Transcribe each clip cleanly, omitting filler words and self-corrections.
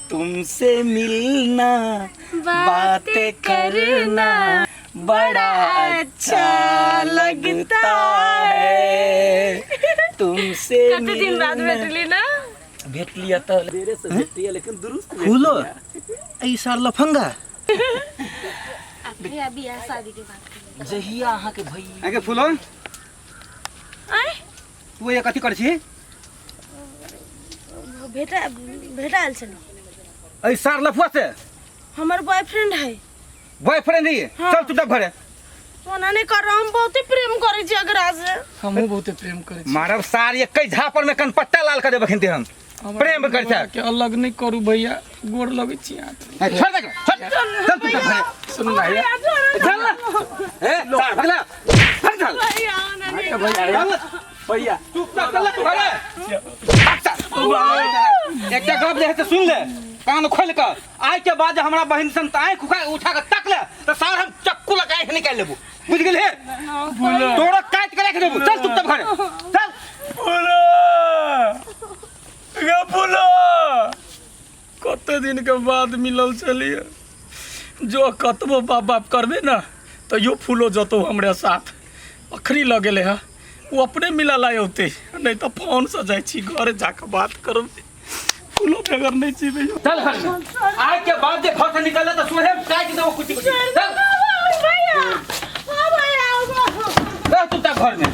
तुमसे मिलना बातें करना बड़ा अच्छा लगता है तुमसे कते दिन बाद मिलना- भेटली ना भेटलियै तऽ देरे से भेटलियै लेकिन दुरुस्त फूलो ई सार लफंगा भैया बियाह शादी के बात कर जहिया अहाँके भैया आगे फूलो आय तू ये कथी करै छी भेटा भेटा आयल छलै एहि सार लफुआ से हमर बॉयफ्रेंड है बॉयफ्रेंड ही हाँ। चल चुपचाप घरे ओना नहीं कर हम बहुते प्रेम करै छी एकरा से हमहूँ बहुते प्रेम करै छी मारब सार एक झापर में कनपट्टा लाल कर देबखिन खिनते हम प्रेम करै छै के अलग नहीं करू भैया गोर लगै छी अहाँके ए, छोड़ दे एकरा, छोड़ चल चुपचाप घरे सुनू ना भैया चल ना ए सार भगला भाग चल भैया ओना नहीं भैया भैया चुपचाप चल ना तू घरे भाग चल। एकटा गप जे है से सुन ले कान खोल के आइ के बाद जे हमरा बहिन सन आँखि उठा उठा के तक ले तऽ सार हम चक्कू लगा आँखि निकालि लेबू बुझि गेलही तोरा काटि के राखि देबू चल चुपचाप घरे चल फूलो गे फूलो कते दिन के बाद मिलल छलियै जो कतबो बाप बाप करबे ने तैयो फूलो जतौ हमरे साथ अखनी लऽ गेलै हँ ओ अपने मिलऽ ला औतै नहि तऽ फोनसँ जाइ छी घरे जाकऽ बात करब फूलो बगैर नहि जीबै चल घर से आइ के बाद जे घर से निकलले तऽ सोहे काटि देबो कुटी कुटी चल भैया हाँ भैया रह चुपचाप घर में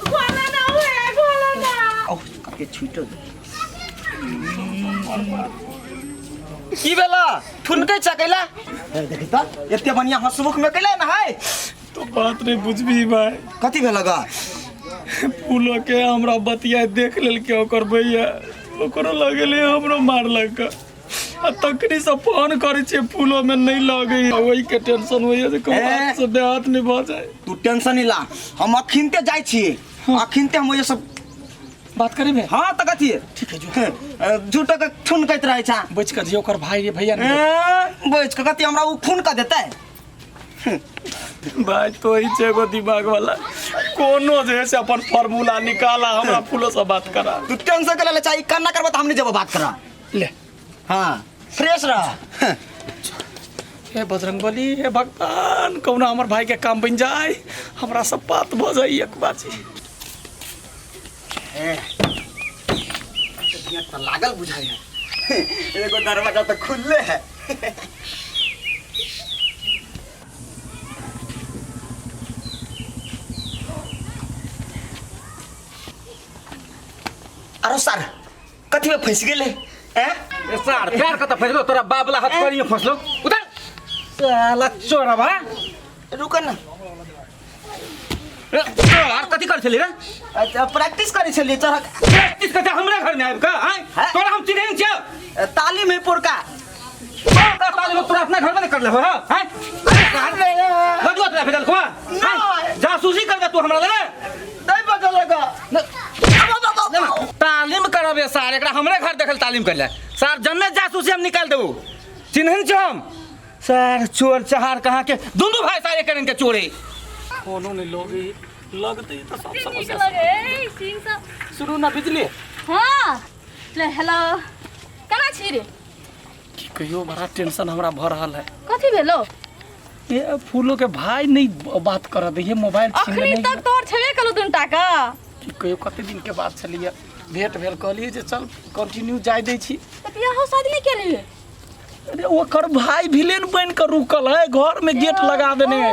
बोला ना भैया बोला ना के छूटल की भेला ठुनकै छ कैला देखी त एते बढ़िया हंसमुख में कैला ना है तो बात नहीं बुझबी भाई कथी भेल गा फूलो के हमरा बतिया देख लेलकै ओकर भैया ओकरो लगेले हमरो मारलक आ तखनी से फोन करै छियै फूलो में नहीं लगै ओहि के टेंशन होइए जे कहूँ ए। हाथ से देहात नहीं भऽ जाए तू टेंशन नहीं ला हम अखिनते जाइ छी अखिनते हम ओइ सब बात करेबे हाँ तऽ कथी ठीक है जो झूठो के ठुनकैत रहै छ बचि कऽ जे ओकर भाई रे भैया नहीं ए, बचि कऽ कथी हमरा ओ खून कऽ देतै भाई तो ही छै एगो दिमाग वाला कोनो जे है से अपन फार्मूला निकाला हमरा फूलो से बात करा तू टेंशन के ले चाही कन्ना करबा तऽ हम नहीं जेबो बात करा ले हाँ फ्रेश रह हे बजरंगबली हे भगवान कहुना हमर भाई के काम बन जाए हमरा सब बात भऽ जाए एक बाजी ए, तऽ लागल बुझाइ है एगो दरवाजा तऽ खुलले है अरे सर कथी में फंस गेले हैं ए सार पैर कतऽ फसलो तोरा बाबला हाथ करियो फसलो उधर साला चोरबा रुक ना ए, तोरा कथी कर छली रे अच्छा प्रैक्टिस करै छलियै चढ़क प्रैक्टिस करते हमरे घर में आबि कऽ आँय हैं? तोरा हम चिन्है नहि छियौ ताली में पुरका तोरा ताली में तोरा अपना घर में नहि कर लेबो हँ आँय बजुआ तोरा भेजल खुआ नहि। जासूसी करबे तू हमरा लगे नहीं बजल तालीम करबे सार एकरा हमरे घर देखल तालीम कर ले सार जन्ने जासूसी हम निकाल देबो चिन्हन छौ हम सर चोर चहार कहाँ के दुनू भाई सारे करें के चोरी कोनो नहीं लोग लगते तो सब नीक समस्या लगे ए, सिंह सब सुनू ना बिजली हाँ ले हेलो केना छी रे की कहियो बड़ा टेंशन हमरा भऽ रहल है कथी भेलो ये फूलो के भाई नहीं बात कर दे ये मोबाइल छीन अखनी लेने तक तोर छेबे कलू दुन टाका की कहियो कते दिन के बाद छलिए भेंट भेल कहलिए जे चल कंटिन्यू जाय दै छी तऽ बियाहो शादी नहि केलिए अरे ओकर भाई विलेन बन के रुकल है घर में गेट लगा देने है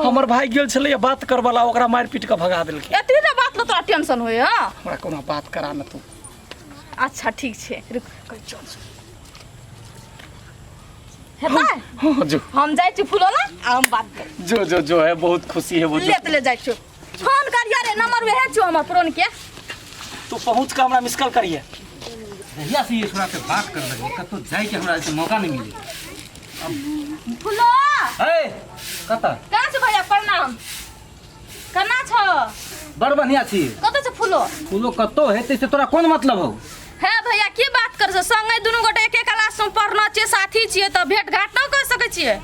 हमर भाई गेल छलै बात करबला ओकरा मारि पीट के भगा देलकै एतबी टा बात ल तोरा टेंशन होय हँ हमरा कोनो बात करा न तू अच्छा ठीक छै रुक कहै चल हेतै हाँ जो हम जाइ छी फूलोला आ हम बात करब जो जो जो है बहुत खुशी है वो जो ले तऽ ले जाइ छी फोन करिया रे नंबर वएह छौ हमर पुरन के तू पहुँच के हमरा मिस कॉल करिए जहिया से ये छोरा से बात कर लगे कतौ जाय के हमरा ऐसे मौका नहीं मिले फूलो ए कतऽ कहाँ छौ भैया प्रणाम केना छौ बड़ बढ़िया छी कतऽ छौ फूलो फूलो कतौ हेतै से तोरा कोन मतलब हौ हे भैया की बात कर छौ संगे दुनू गोटे एके क्लास में पढ़ना छियै साथी छियै तऽ भेंट घाट नहि कर सकै छियै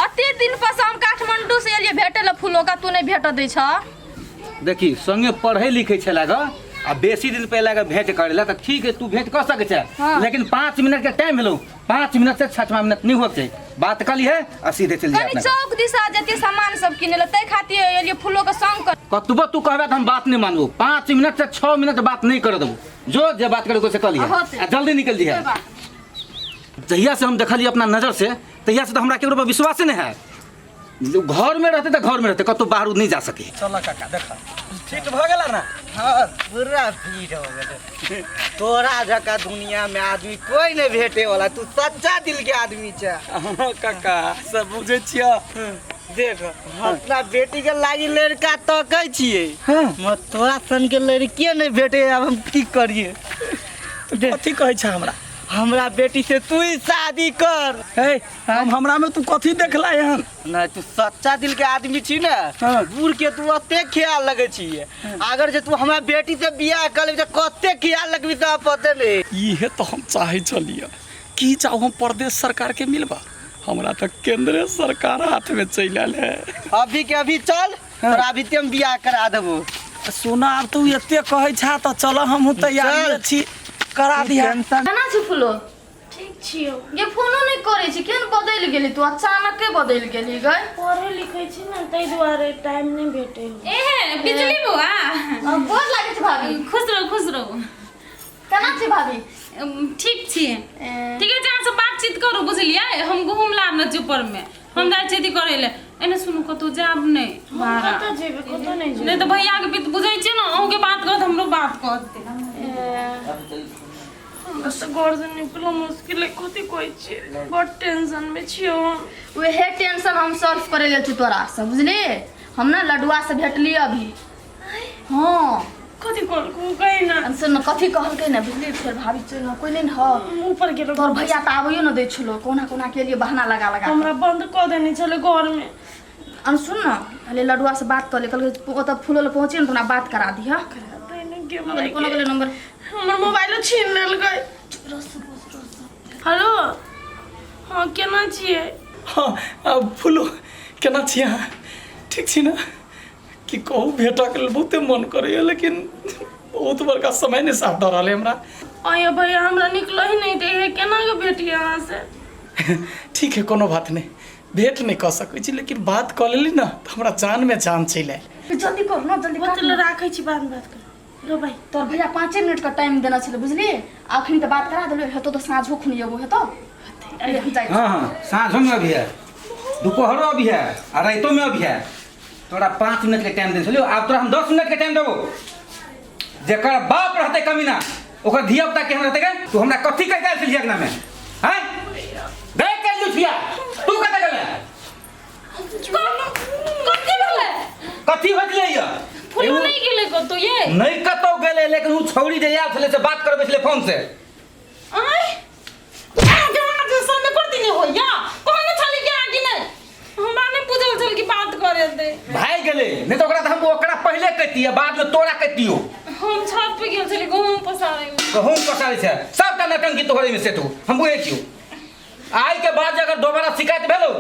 अते दिन पर से हम काठमांडू से एलियै भेटे लए फूलो का तू नहि भेट दै छह देखी संगे पढ़ै लिखै छलै ग आ बेसी दिन पहले अगर भेंट करे ला तो ठीक है, तू भेंट कर सके छे। हाँ। लेकिन 5 मिनट के टाइम मिलो, 5 मिनट से छठवा मिनट नहीं होके चाहिए। बात कर ली है आ सीधे चल कनी जा। चौक दिशा जते सामान सब किने ला, तै खातिर एलियै फूलो के संग कर। कतबो तू कहबे तो हम बात नहीं मानबो। 5 मिनट से 6 मिनट बात नहीं कर देबो। जो जे बात करे से कर लिहे। होतै। आ जल्दी निकल जी है। कोई बात। जहिया से हम देखलिए अपना नजर से, तहिया से तो हमरा केकरो पर विश्वासे नहीं है। घर में रहते तो घर में रहते, कतौ बाहर नहीं जा सके। चल काका, देख, ठीक भऽ गेला ना? हाँ, पूरा भीड़ हो गेलै। तोरा जकाँ दुनिया में आदमी कोई नहीं भेटे वाला। तू सच्चा दिल के आदमी छे। हाँ काका, सब बुझै छियै। देख, हम अपना बेटी के लागी लड़का तकै छियै। मगर तोरा सन के लड़किए नहीं भेटे, अब हम की करिए? कथी कहै छै हमरा? हमरा बेटी से तू ही शादी कर। हे, हम हमरा में तू कथी देखला एहन? नहीं, तू सच्चा दिल के आदमी छी ने। बूढ़ के तू ओते ख्याल लगे छी। अगर जे तू हमरा बेटी से बियाह कर लेबी तऽ कते ख्याल लगबी तऽ पते नहीं। इहे तो हम चाहै छलियै। की चाहू हम प्रदेश सरकार के मिलबा, हमरा तऽ केंद्र सरकार हाथ में चलि आयल है। अभी के अभी चल, तोरा अभी ते हम बियाह करा देबो। सुना, आब तू एते कहै छा तऽ चल, हमहूँ तैयार चल। छी, करा दिहा। टेंशन केना छै फूलो? ठीक छियौ। ये फोनो नहि करै छी, केहन बदलि गेली तू? अचानके बदलि गेली गई। पढ़ै लिखै छी ने, ताहि दुआरे टाइम नहि भेटै है। एहे बिजली बुआ। गोर लागै छै भाभी। खुश रहू, खुश रहू। केना छै भाभी? ठीक छी। ठीक है, अहाँ से बातचीत करू, बुझलियै? हम गहुम लाबने छी ऊपर में, हम जाइ छी अथी करै लए। एने सुनू, कतहु जायब नहि बाहर। कतऽ जेबै? कतऽ नहि जेबै। नहि तऽ भैया के बीत बुझै छियै ने, अहूँके बात कहत, हमरो बात कहत। हमरा तऽ घरसँ निकलो मुश्किल है। कथी कहै छियै, बड टेंशन में छियौ हम। वहे टेंशन हम सॉल्व करे लेल छी तोरा से, बुझली? हम ना लडुआ से भेटली अभी। हाँ। कथी कहलकौ? कही ना। हम सुन, कथी कहलकै ने, बुझली? फेर भाभी चलि न, कोइ नहि न ह। ऊपर गेलो। तोहर भैया तऽ आबैयो न दै छलो, कोना कोना के लिए बहाना लगा लगा कऽ। हमरा बंद कऽ देने छलै घरमे। हम सुन न, कहलियै लडुआ से बात कऽ ले। कहलकै ओतऽ फूलो लग पहुँचियै ने तऽ हमरा बात करा दिहऽ। कोनो गेलै नंबर। हमर मोबाइलो छीन लेलकै। हेलो, हँ, केना छियै? हाँ, आब फूलो, केना छी अहाँ? ठीक छी ने? की कहू, भेटऽके लेल बहुते मन करैए, लेकिन बहुत बड़का समय नहि साथ दऽ रहल है हमरा। अये भैया, हमरा निकलो ही नहीं दे है, केना के भेटिए अहाँ से? ठीक है, कोनो बात नहि। भेंट नहि कऽ सकै छी, लेकिन बात कऽ लेली ने तऽ हमरा जानमे जान चलि आयल। जल्दी करू ने, जल्दी काट। चलो, राखै छी, बाद में बात कर लो भाई। तोहर भैया 5 मिनट के टाइम देने छलै, बुझली? अखन तऽ बात करा देलौ, हेतौ तऽ साँझो खुन एबो, हेतौ? अरे, हम जाइ छी। हाँ, साँझो में अभी है, दोपहरो अभी है आ राइतो में अभी है। तोरा 5 मिनट के टाइम दे छलियो, आब तोरा हम 10 मिनट के टाइम देबो। जेकर बाप रहते कमीना, ओकर धिया पुता केहन रहते गे? तू हमरा कथी कहि के आयल छलियै अंगना में? हैं गए कहि लुठिया, तू कतऽ गेले? कथी भेलै? कथी हो गेलै ये? फूलो नहि गेलै कतौ ये। नहि कतौ गेलै, लेकिन उ छौड़ी जे आयल छलै से बात करबै छलै फोन से। आय, अहाँके हमरा जे संग करती नहि होइया, कहने छली कि अहाँ कि नहि, हमरा नहि बुझल छल कि बात करे दे। भागि गेलै, नहि तऽ ओकरा तऽ हम ओकरा पहिले कहितियै, बाद में तोरा कहितियौ। हम छत पे गेल छली गहूँम पसारै लए। गहूम पसारै छै, सबटा नटंकी तोहरे में से तू, हम बुझै छियौ। आइ के बाद जे अगर दोबारा शिकायत भेलौ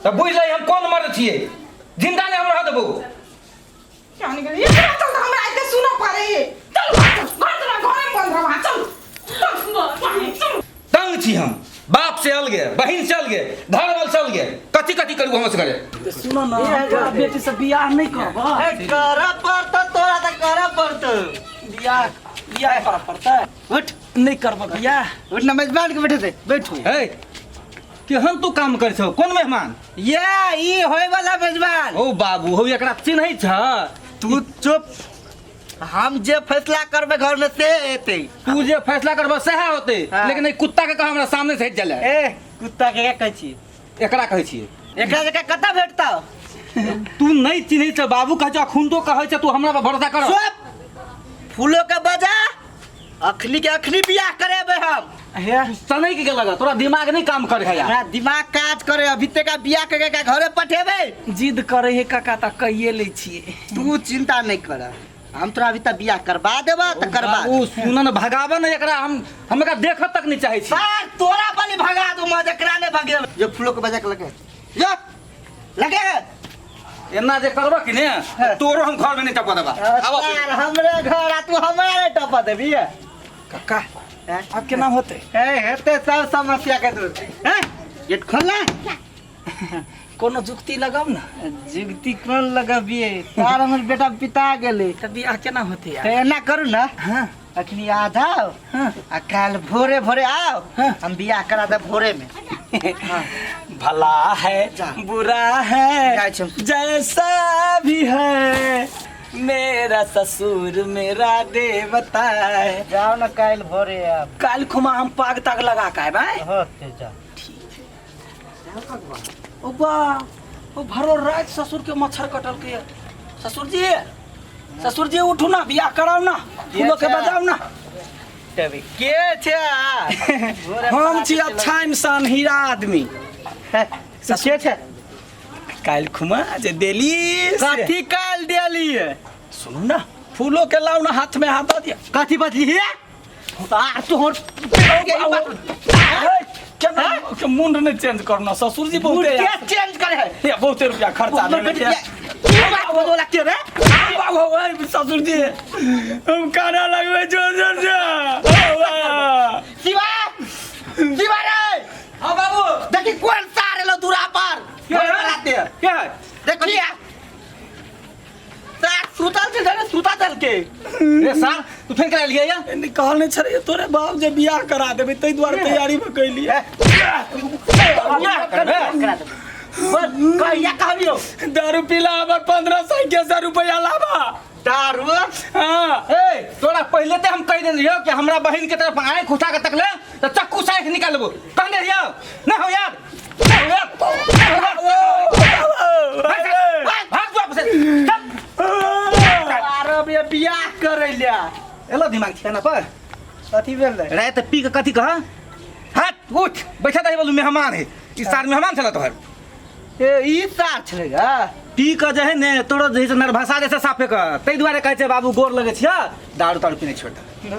तऽ बुझि लही हम कोन मर्द छियै। जिंदा नहि हम रह देबौ। क्या निकल ये चल चल, हमरा एते सुनऽ पड़े। चल घर चल, घर चल, घरे में बंद रह, चल चल चल। तंग छी हम, बाप से अलगे, बहिन से अलगे, घर वाल से अलगे। कथी कथी करू हम असगरे? सुनो न, हम तोरा बेटी से बियाह नहि करब। ए, करऽ पड़तौ तोरा तऽ, करऽ पड़तौ। बियाह, बियाह करऽ पड़तै? उठ। नहि करब बियाह। उठ ना, मेजबान के बैठे दे, बैठू। हे, केहन तू काम कर छौ? कोन मेहमान? ये ई होय वाला मेजबान। ओ बाबू हो, एकरा चिन्है छ? तू चुप, हम जे फैसला करबै घर में से हेतै। तू जे फैसला करबह सएह होतै। हाँ। लेकिन एहि कुत्ता के कह हमरा सामने से हटि जाय। ए, कुत्ता के कहै छी? एकरा कहै छियै। एकरा जकाँ कतऽ भेटतौ? तू नहि चिन्है छ बाबू, कहै छ, अखुन तो कहै छ, तू हमरा पर भरोसा कर। चुप, फूलो के बजा, अखनी के अखनी बियाह करेबै हम। हे। सनैक गेलक, तोरा दिमाग नहि काम करे है यार। हमरा दिमाग काज करे, अभी तक बियाह के के घरे पठेबै। जिद करे हे काका तऽ कहिए लै छियै। तू चिंता नहीं कर, हम तोरा अभी तक बियाह करवा देबा तऽ करवा ओ सुन न, भगाबऽ न एकरा, हम एकरा देखऽ तक नहि चाहै छी। सर, तोरा बलि भगा दू, मज एकरा नहीं भगेब। जो फूलो के बजा के लगे, जो लगे। एना जे करबऽ कि ने तोरो हम घर में नहीं टपा देबा आबो यार हमरे घर आ तू हमरा नहीं टपा देबी काका आब केना होतै ए हेते सब समस्या के दूर हैं गेट खोल ना कोनो जुक्ति लगाउ ना जुगती कोन लगबिए तार हमर बेटा पिता गेलै तऽ बियाह केना होतै तऽ यार एना करू ना हाँ अखनी आधा आओ हाँ। आ काल्हि भोरे भोरे आओ हाँ। हम बियाह करा देब भोरे में भला है जा। बुरा है जाइ छी हम। जैसा भी है मेरा ससुर मेरा देवता है जाओ ना काल्हि भोरे आब काल्हि खुमा हम पाग ताग लगा के आयब आँय? होते जा ओ बा ओ भरो राति ससुर के मच्छर कटल के ससुर जी ससुर जी उठू ना बियाह कराओ ना फूलो के बजाओ ना तबे के छै भोरे हम छी अच्छा इंसान हीरा आदमी ससुर के छै काल्हि खुमा जे देली से- कथी काल्हि देलिए सुनू ना फूलो के लाओ ना हाथ में हाथ दऽ दिया कथी बजली हे आ तोहर केना के मुंड नहीं चेंज करना ससुर जी बहुते के यार चेंज करे है ये बहुते रुपया खर्चा हमर देने बेटी के के बात बोला के रे बाबू ओए ससुर जी हम काना लगबे जोर जोर से ओ बा। शिवा शिवा रे हाँ बाबू देखी कौन सार एलो दूरा पर के है के है देखिए सार सुतल छै रे सुता चल के रे सार तू फेर करा लिया या नहीं कहल नहीं छे तोरे बाप जे बियाह करा देबे ताहि दुआरे तैयारी में कैलिए बियाह करबे करा देबै बोल कहिया कहबियो दारू पीला हमर 1500 के सौ रुपया लाबा दारू हाँ ए तोरा पहले ते हम कह देने रहियो कि हमरा बहिन के तरफ आँख उठा के तकले तो चक्कू से आँख निकाल लेबो कहने रहियो ना हो याद ना हो याद ना हो याद। भाग भाग तू आपसे चल अरे बे बियाह करै ले एलो दिमाग ठिकाना पर कथी भेल रे रात पी के कथी कह हाथ उठ बैठा दही बोलू मेहमान है ई सार मेहमान छला तोहर ए ई सार छलै गा पी के जे है ने तोरो जे है से नरभाषा जैसे साफे कर ताहि दुआरे कहै छै बाबू गोर लगै छियै दारू तारू पीने छोड़ दे।